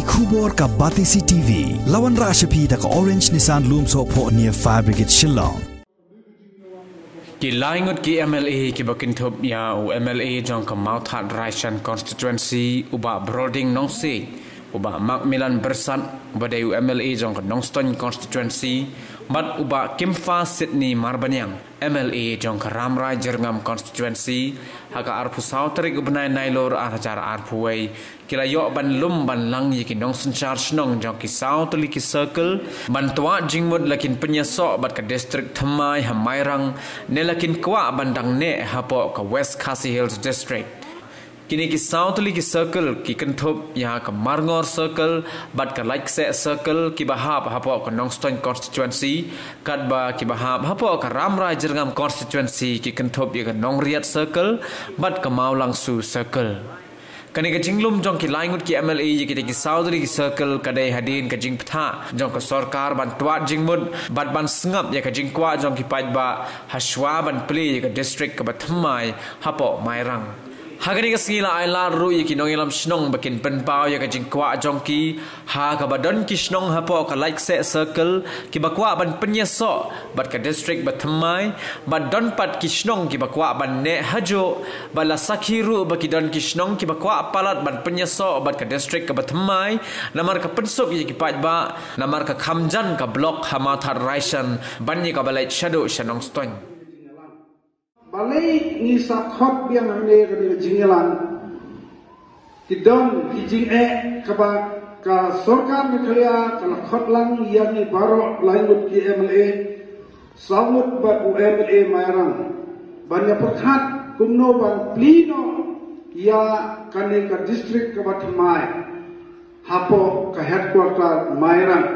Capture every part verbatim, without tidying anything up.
Khubor ka Batesi T V, la wanrah sha phi da ka Orange Nissan Lumsohphoh near Fire Brigade Shillong. Ki lai ngut ki M L A kiba kynthup ïa u M L A jong ka Mawthadraishan Constituency, u Bah Brolding Nongsiej, u Bah Macmillan Byrsat, uba dei u M L A jong ka Nongstoiñ Constituency, bad u Bah Kimfa Sydney Marbaniang, M L A jong ka Rambrai Jyrngam Constituency, ha ka arphew saw tarik u bnai Nailur ar hajar arphew wei, ki la ïoh ban lum ban lang ïa ki nongsynshar shnong jong ki saw tylli ki circle ban twad jingmut la kin pynïasoh bad ka district thymmai ha Mairang, ne la kin kwah ban dang neh hapoh ka West Khasi Hills District. Kine ki saw tylli ki circle ki kynthup ïa ka Marngor Circle bad ka Laitseh Circle kiba hap hapoh ka Nongstoiñ Constituency, katba kiba hap hapoh ka Rambrai Jyrngam Constituency ki kynthup ïa ka Nongriat Circle bad ka Mawlangsu Circle. Kane ka jinglum jong ki lai ngut ki M L A ïa kita ki saw tylli ki circle ka dei hadien ka jingpyntha jong ka sorkar ban twad jingmut bad ban sngap ïa ka jingkwah jong ki paidbah hashwa ban plie ïa ka district kaba thymmai hapoh Mairang. Ha kane ka sngi la ai lad ruh ïa ki nongïalam shnong ba kin pynpaw ïa ka jingkwah jong ki, ha kaba don ki shnong hapoh ka Laitseh Circle kiba kwah ban pynïasoh bad ka district ba thymmai, bad don pat ki shnong kiba kwah ban neh hajuh, bad la sakhi ruh ba ki don ki shnong kiba kwah palat ban pynïasoh bad ka district kaba thymmai, namar ka pynsuk ïa ki paidbah, namar ka kham jan ka block ha Mawthadraishan ban ïa kaba leit shaduh sha Nongstoiñ. Balei ngi sa khot biang hangne kane ka jingïalang? Ki don ki jingeh kaba ka sorkar Meghalaya ka la khot lang ïa ngi baroh lai ngut ki M L A, saw ngut bad u M L A Mairang, ban ïa pyrkhat kumno ban plie noh ïa kane ka district kaba thymmai hapoh ka headquarter Mairang.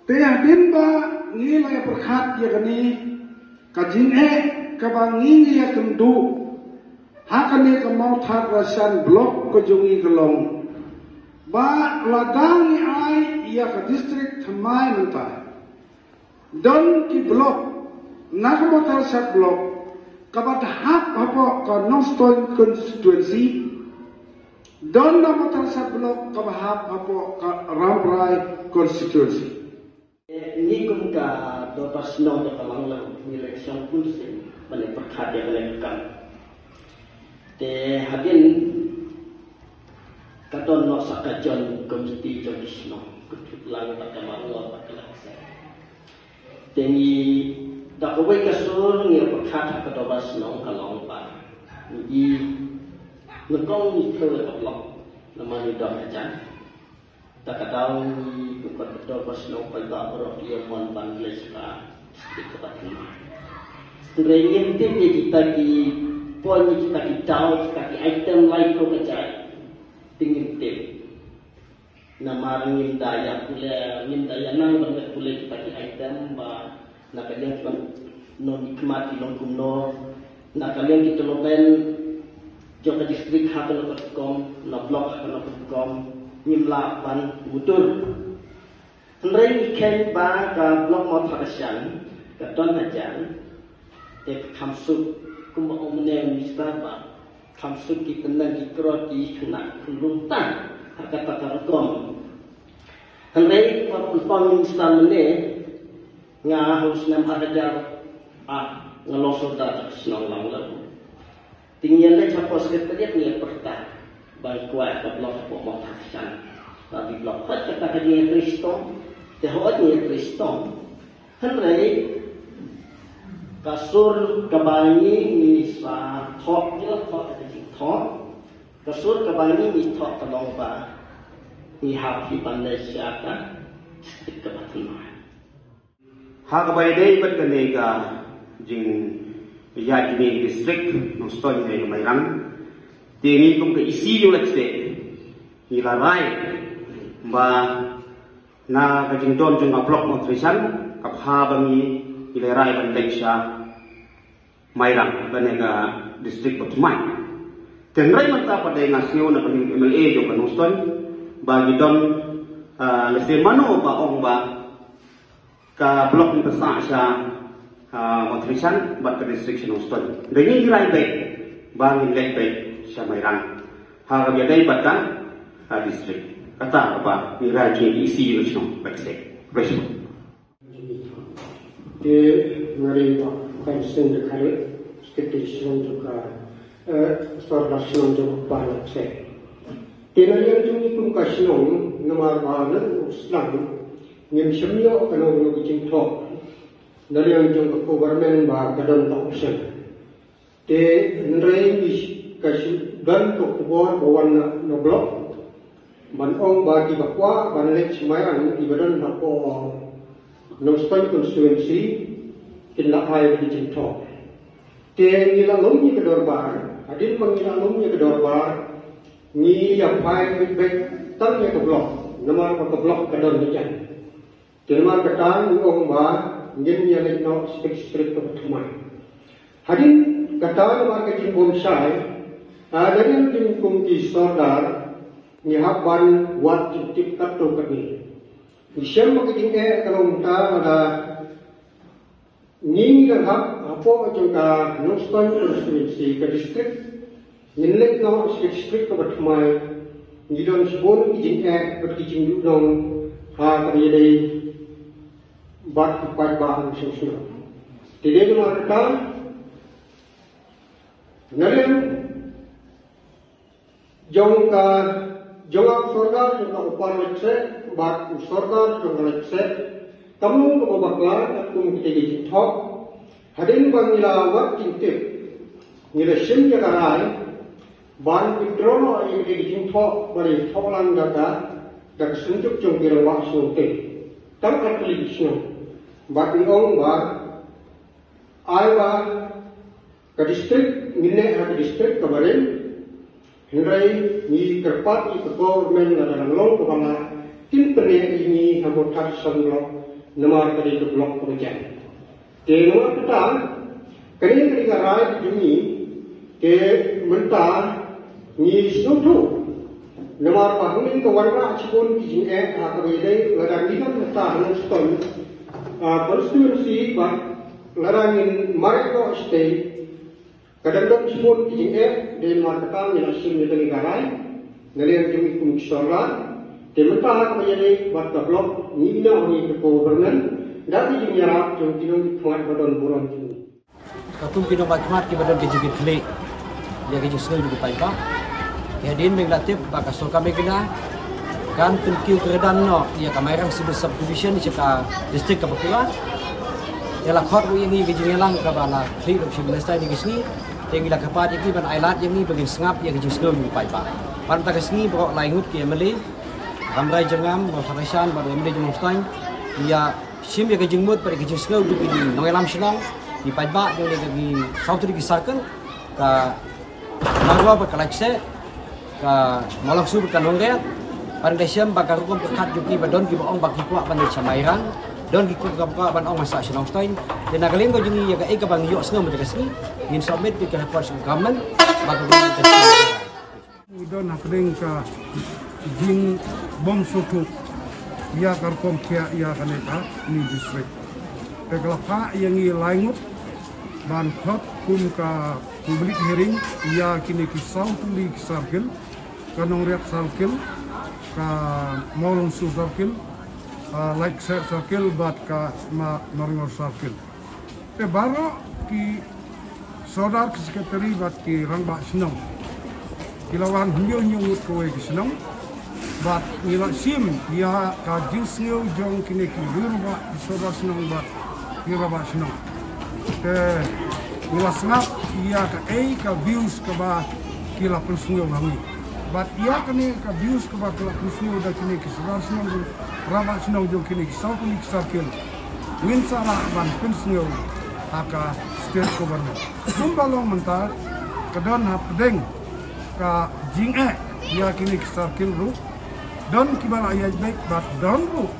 Te hadien ba ngi la ïa pyrkhat ïa kane, ka jingeh kaba ngi ngi ïakynduh ha kane ka Mawthadraishan block ka jong ngi ka long ba lada ngi ai ïa ka district thymmai mynta, don ki block na ka Mawthadraishan block kaba hap hapoh ka Nongstoiñ constituency, don na Mawthadraishan block kaba hap hapoh ka Rambrai constituency. Ngi kum ka dorbar shnong jong ka Langlang ngi la shong bun sien ban ïa pyrkhat ïa kane ka kam. Te hadien ka don noh sa ka jon komiti jong ki shnong, ka Thutlang bad ka Marngor bad ka Laitseh. Te ngi da kawei ka sur ngi ïa pyrkhat ha ka dorbar shnong ka long ba ngi nyngkong ngi kiew ïa ka block namar ngi don hajan. Da ka daw ngi kum ka dorbar shnong paidbah baroh ki ïa mon ban leit sha ka district kaba thymmai. Hynrei ngim tip ïa kita ki point, ïa kita ki daw, kita ki item lai ko ka jait. Te ngim tip. Namar ngim da ïa pule, ngim da ïa nang ban leit pule kita ki item ba na ka liang ki ban nongmihkhmat ki long kumno, na ka liang ki development jong ka district ha kano ka rukom, na block ha kano ka rukom, ngim lah ban mutdur. Hynrei ngi kheiñ ba ka block Mawthadraishan ka don hajan, te ka kham suk kumba ong mynne u minister ba kham suk ki tnat ki krot ki khynnah khynrung tang ha kata ka rukom. Hynrei kumba ong u minister mynne, nga ha u snem ar hajar ar nga long sordar jong ka shnong Langlang. Te ngi ïa leit hapoh secretariat ngi ïa pyrta ba ngi kwah ka block hapoh Mawthadraishan. Ba ngi block hooid kata ka jingïatrei shitom. Te hooid ngi ïatrei shitom. Hynrei ka sur kaba ngi ngi sa thoh, ngi la thoh ka jingthoh. Ka sur kaba ngi ngi thoh ka long ba ngi hap hi ban leit sha ka district kaba thymmai. Ha kaba ïadei bad kane ka jingïaid jingïaid district Nongstoiñ ne ka Mairang, te ngi kum ka E C jong Laitseh ngi la rai ba na ka jingdon jong ka block Mawthadraishan ka bha ba ngi ngi la rai ban leit sha Mairang lane ka district ba thymmai. Te hynrei mynta pat dei nga sngew na ka liang M L A jong ka Nongstoiñ ba ngi don, ah, lehse mano ba ong ba ka block ngi pynshah sha, ah, Mawthadraishan bad ka district sha Nongstoiñ. Hynrei ngi rai beit ba ngin leit beit sha Mairang ha kaba ïadei bad ka, ah, district. Kata ba ngi rai ki isi yu shnong ba ki sek. Respect. Te ngari ba kan sing de kare sekete sing juga eh sor da sing juga ba la sek. Te na yang jung ni kum ka shnong namar ba na slang ngim shem yo ka no no ki jing thok. Na yang jung ka government ba ka don ta option. Te hynrei ngi ka shu don ka khubor ba wan na, na block ban ong ba kiba kwah ban leit sha Mairang kiba don hapoh Nongstoiñ constituency kin la ai ki jingthok. Te ngi la lum ïa ka dorbar, hadien ba ngi la lum ïa ka dorbar ngi ïa phai feedback tang ïa ka block namar ba ka block ka don hajan. Te namar kata ngi ong ba ngin ïa leit noh sha ka district kaba thymmai. Hadien kata namar ka jingbymshai, hadien jingkum ki sordar ngi hap ban wad jingtip katto katne. Ngi shem ba ka jingeh ka long ta lada ngi ngi dang hap hapoh jong ka Nongstoiñ constituency ka district. Ngin leit noh sha ka district kaba thymmai, ngi don shibun ki jingeh bad ki jingduhnong ha kaba ïadei bad ki paidbah ha ka shnong shnong. Te dei namar kata, na liang jong ka, jong ka sordar jong ka Upper Lakse bad u sordar jong ka Lakse, kam long kaba bakla katkum kita ki jingthok. Hadien ba ngi la wad jingtip, ngi la shim ïa ka rai ban withdraw ïa ka jingthok ba la thok lang da ka, da ka synjuk jong ki rangbah shnong te. Tang ar tylli ki shnong. Bad ngi ong ba ai ba ka district, ngin neh ha ka district kaba rim. Hynrei ngi kyrpad ïa ka government lada dang long kaba lah kin pynneh ïa ngi ha ka thad san block namar ka dei ka block kaba jan. Te namar kata kane ka dei ka rai ka jong ngi. Te mynta ngi sngewthuh namar ba hangne ka wanrah shibun ki jingeh ha kaba ïadei lada ngi don mynta ha Nongstoiñ constituency bad lada ngin mareh noh shatei. Ka dang don shibun ki jingeh, dei namar kata ngi la shim ïa kane ka rai na liang jong ngi kum ki sordar. Te mynta ha kaba ïadei bad ka block ngi ïa ngi ka government da ki jingïarap jong ki nongmihkhmat ba don burom jong ngi. Ka kum ki nongmihkhmat kiba don ki jingkitkhlieh ïa ki jingsngew jong ki paidbah. Te hadien ba ngi la tip ba ka sorkar Meghalaya kan pynkiew kyrdan noh ïa ka Mairang Civil Subdivision sha ka district ka Pakur. Te la khot ruh ïa ngi ka jingïalang kaba la khlieh ruh Chief Minister ïa ngi ka sngi. Te ngi la kyrpad ïa ki ban ailad ïa ngi ba ngin sngap ïa ka jingsngew jong ki paidbah. Bad mynta ka sngi baroh lai ngut ki M L A, Rambrai Jyrngam, Mawthadraishan bad M L A jong Nongstoiñ, ïa shim ïa ka jingmut bad ïa ka jingsngew jong ki nongïalam shnong, ki paidbah jong ki saw tylli ki circle, ka Narwa bad ka Laitkseh, ka Mawlongsu bad ka Nongriat. Bad ngi la shem ba ka rukom ka khat jong ki ba don kiba ong ba ki kwah ban leit sha Mairang, don ki kwah ban ong ban sah sha Nongstoiñ. Te na ka liang ka jong ngi ïa kaei kaba ngi ïohsngew mynta ka sngi ngin submit ïa ka report sha ka government ba ka government kan Ngi don hapdeng ka jingbymsngewthuh ïa ka rukom khiah ïa kane ka New District. Te ka la phah ïa ngi lai ngut ban khot kum ka public hearing ïa kine ki saw tylli ki circle, ka Nongriat Circle, ka Mawlongsu Circle, ka Laitkseh Circle bad ka Ma-, Maringor Circle. Te baroh ki sordar, ki secretary bad ki rangbah shnong ki la wan hynñiew hynñiew ngut kawei ki shnong. Bad ngi la shim ïa ka jingsngew jong kine ki rangbah, ki sordar shnong bad ki rangbah shnong. Te ngi la sngap ïa kaei ka views kaba ki la pynsngew ha ngi. Bad ïa kane ka views kaba ki la pynsngew da kine ki sordar shnong, rangbah shnong jong kine ki saw tylli ki circle, ngin sa lah ban pynsngew ha ka state government. Kumba long mynta ka don hapdeng ka jingeh ïa kine ki circle ruh, don kiba la ïaid beit bad don ruh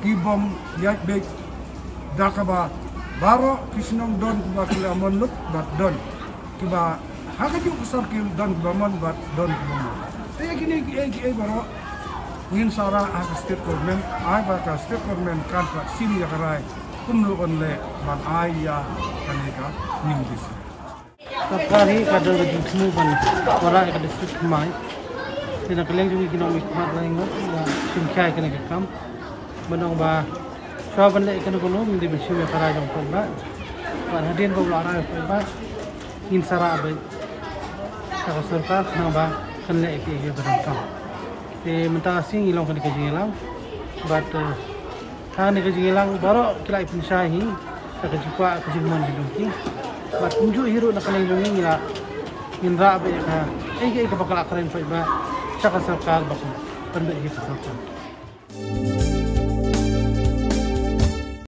ki bym ïaid beit. Da kaba baroh ki shnong don kiba ki la mon lut bad don kiba ha kajuh ka circle don kiba mon bad don kiba mon. Te kine kiei kiei baroh ngin sa rah ha ka state government, ai ba ka state government kan sa shim ïa ka rai kumno yn leh ban ai ïa kane ka New District. Sorkar hi ka don ka jingthmu ban wanrah ïa ka district thymmai. Te na ka liang jong ngi ki nongmihkhmat la ïa ngi, ïa shim khia ïa kane ka kam. Ban ong ba shuwa ban leh kano kano, ngi dei ban shim ïa ka rai jong u paidbah. Bad hadien ba u la rai u paidbah, ngin sa rah beit sha ka sorkar khnang ba kan leh ïa kiei kiei ba donkam. Te mynta ka sngi ngi long kane ka jingïalang. Bad, eh, ha kane ka jingïalang baroh ki la ïa pynshai hi sha ka jingkwah ka jingmon jong ki. Bad kumjuh hi ruh na ka liang jong ngi, ngi la, ngin rah beit ïa ka, ïa ka, ïa kaba ka la kren paidbah sha ka sorkar, ba kan pynbeit hi ka sorkar.